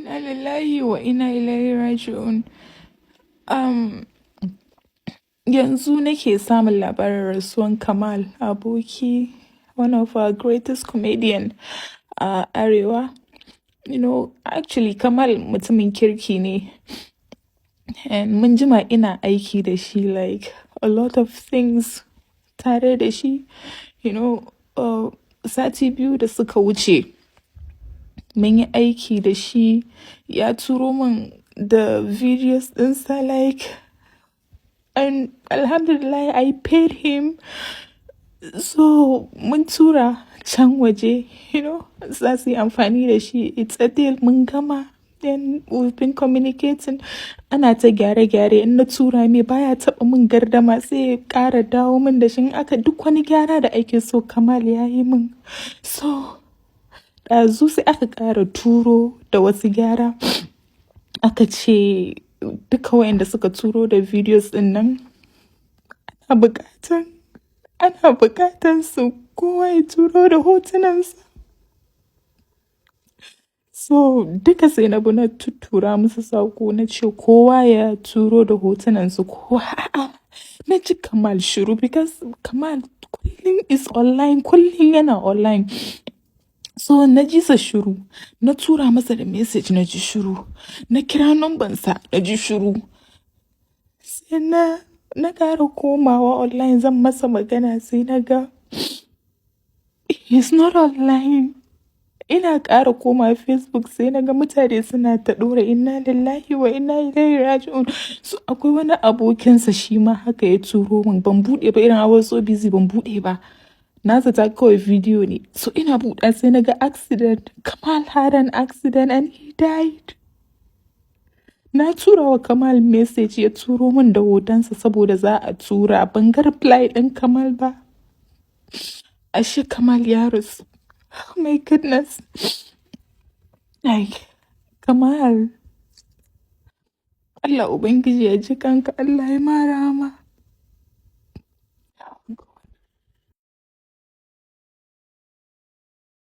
Inna lillahi wa inna ilaihi raji'un. Yanzu nake samun labarin rasuwan Kamal Aboki, one of our greatest comedian a Arewa. Actually, Kamal mutumin kirki ne. And mun jima ina aiki da shi, like a lot of things tare da shi. Sati 2 da suka wuce mun yi aiki da shi, ya turo min da videos ɗinsa, like, and alhamdulillah I paid him. So mun tura can waje, za su yi amfani da shi. It's a deal, mun gama. Then we've been communicating. Ana ta gyare-gyare, in na tura mai baya taɓa min gardama, sai ya ƙara dawo min da shi. In aka duk wani gyara da ake so, Kamal ya yi min. So ɗazu sai aka ƙara turo da wasu gyara. Aka ce duka wayanda suka turo da videos ɗin nan ana buƙatan su kowa ya turo da hotunansa. So duka sai na bi na tuttura musu saƙo, na ce kowa ya turo da hotunansu, kowa a'a. Na ji Kamal shiru, because Kamal kullum is online, kullum yana online. So na ji sa shiru, na tura masa da message, na ji shiru, na kira numbansa, na ji shiru. Sai na ƙara komawa online zan masa magana, sai na ga he's not online. Ina ƙara komawa Facebook, sai na ga mutane suna ta ɗora inna lillahi wa inna ilaihi raji'un. So akwai wani abokinsa shi ma haka ya turo min, ban buɗe ba, irin I was so busy, ban buɗe ba. Na zata kawai video ne. So ina buɗe sai na ga accident. Kamal had an accident and he died. Na tura wa Kamal message ya turo min da hotonsa saboda za a tura. Ban ga reply ɗin Kamal ba. Ashe Kamal ya rasu. Oh my goodness. Like, Kamal. Allah Ubangiji ya ji kanka, Allah ya ma rahama.